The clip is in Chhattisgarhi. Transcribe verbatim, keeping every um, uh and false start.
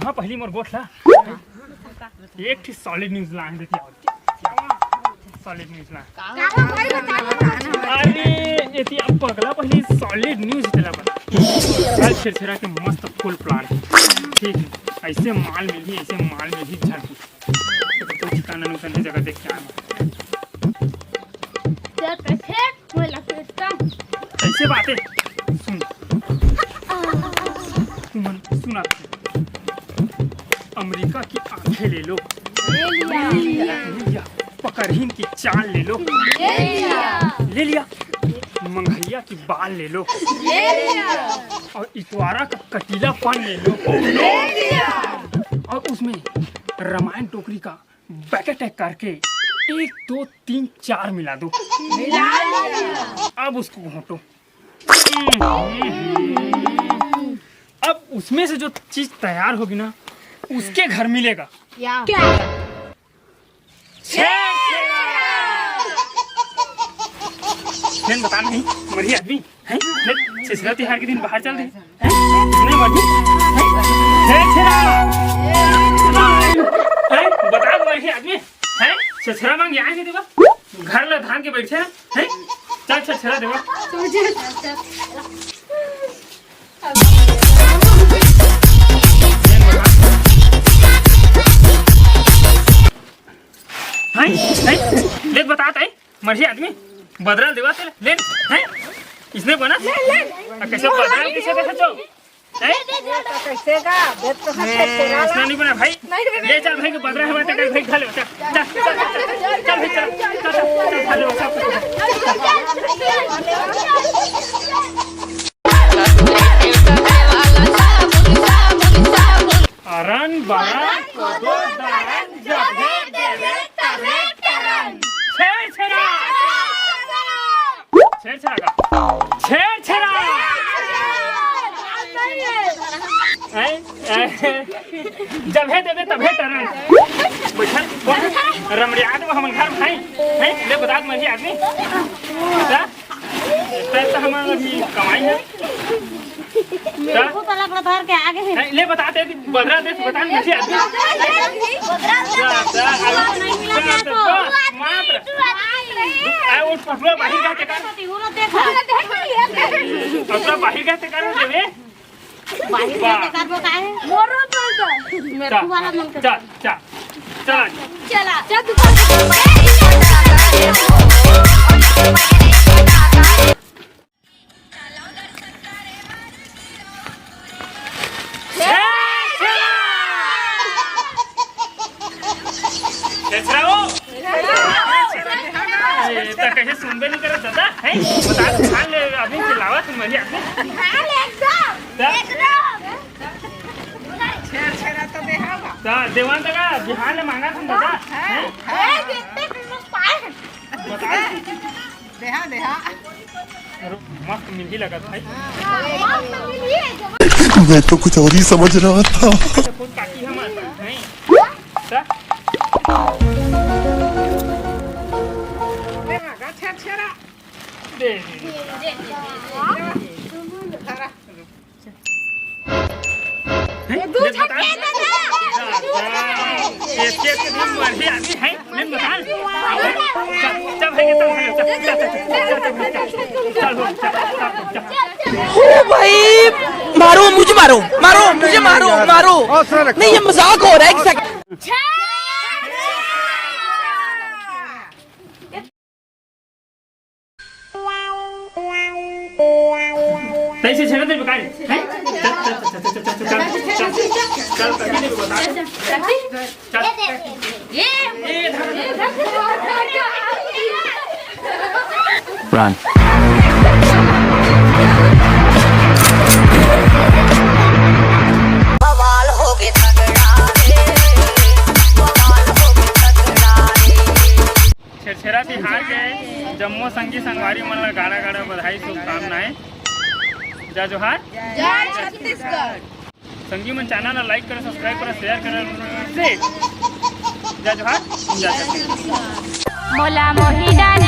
हाँ, पहली मोर गोठ ला। एक ठी solid news लाए हैं, देखिए। Solid news लाए। अरे, एती आप पगला, पहली solid news चला बता। आज छेरछेरा के मस्त full plan है। ठीक है, ऐसे माल मिलही, ऐसे माल मिलही, झट। तो ठिकाना नुकाना जगह देख के आना। चल, कैसे? मोला पूछता। कैसे बातें? सुन। तुमन सुना। अमेरिका की आंखें ले लो। ले लिया। ले लिया। पकड़हीन की चाल ले लो। ले लिया। ले लिया। मंगैया की बाल ले लो। ले लिया। और इतवारा का कटीलापन ले लो। ले लिया। और उसमें रामायण टोकरी का back attack करके एक, दो, तीन, चार मिला दो। मिला लिया। अब उसको घोंटो। अब उसमें से जो चीज तैयार होगी ना, उसके घर मिलेगा। क्या? क्या? छेरछेरा। बता नहीं, मरही आदमी। हैं? ले, छेरछेरा तिहार के दिन बाहर चल दे। हैं? नहीं मरही। हैं? छेरछेरा। हैं? बता दो, मरही आदमी। हैं? छेरछेरा मांग यहाँ के देवा। घर ला धान के बैठे हैं। हैं? चल, छेरछेरा देवा। हैं? हैं? देख, बता, तई मरही आदमी, बदरा देवा तेला, ले, हैं? इसने बना? ले, ले। आ, कैसे बदरा कैसे देखा छो? हैं? कैसे का? देख तो ए, इसने नहीं बना भाई। नहीं बना। ले चल भाई, के बदरा है, भाई, चल, भाई, खा ले, चल, चल, चल, चल, भाई, चल, चल, चल, चल, खा ले, चल। अरन बरन कोदो दरन जभे देवे तभे टरन। छेरछेरा। छेरछेरा का? छेरछेरा। हैं? हैं? जभे देवे तभे टरन। बैठल, रमड़िया देवे हमन घर भाई। हैं? ले बता, मरही आदमी। का? इतना तो हमारा भी कमाई है। का? मेरे को पलक ला धर के आगे है। नहीं, ले बता दे, बदरा दे, बता, मुझे आदमी। बदरा दे। जा, जा, नहीं मिला जा, क्या जा, तो? जा, मात्र। आ, वो टुकड़ा बाहर का क्या? वो लोग देखा। टुकड़ा बाहर का क्या कर रहे? बाहर का क्या कर वो का है? मोरो बोल दो। मेरे को वाला मन कर। चल, चल, चल। चला। चल दुकान पे। छेरछेरा हो? ए, त कहे सुनबे नहीं करत दादा, हैं? बता, धान ले, अभी चिल्लावत हूँ, मरिया। धान एकदम, त? एकदम। छेरछेरा तो देहागा। त देवन तक बिहान ले मांगा था दादा, हैं? हैं? ए, देखते Christmas पाए हैं। बता। देहा, देहा। अरे, मस्त मिलही लगत भाई। मैं तो कुछ और ही समझ रहा था। अच्छा, कौन काकी हम आता है? हैं? का? देहागा छेरछेरा। दे, दे, दे। धरा। हैं? दू झटके दे दे। एक, एक दिन मरही आदमी है, नहीं बता। चल, चल, भाई, चल, चल, चल, चल, चल, चल, चल, चल, चल, चल, चल, चल, चल। ओ भाई, मारो, मुझे मारो, मारो, मुझे मारो, मारो। नहीं, ये मजाक हो रहा है, एक सेकंड। तैसे छेड़ा दे बेकार। हैं? चल, चल, चल, चल, कभी नहीं बता। चल। Run। बवाल होगे तगड़ा रे, बवाल होगे तगड़ा रे। छेरछेरा तिहार के जम्मो संगी संगवारी मन ला गाड़ा गाड़ा बधाई, शुभकामनाएं। जय जोहार। जय छत्तीसगढ़। संगी मन, channel ला like करो, subscribe करो, share करो। जय जोहार, जय छत्तीसगढ़। मोला मोही डाल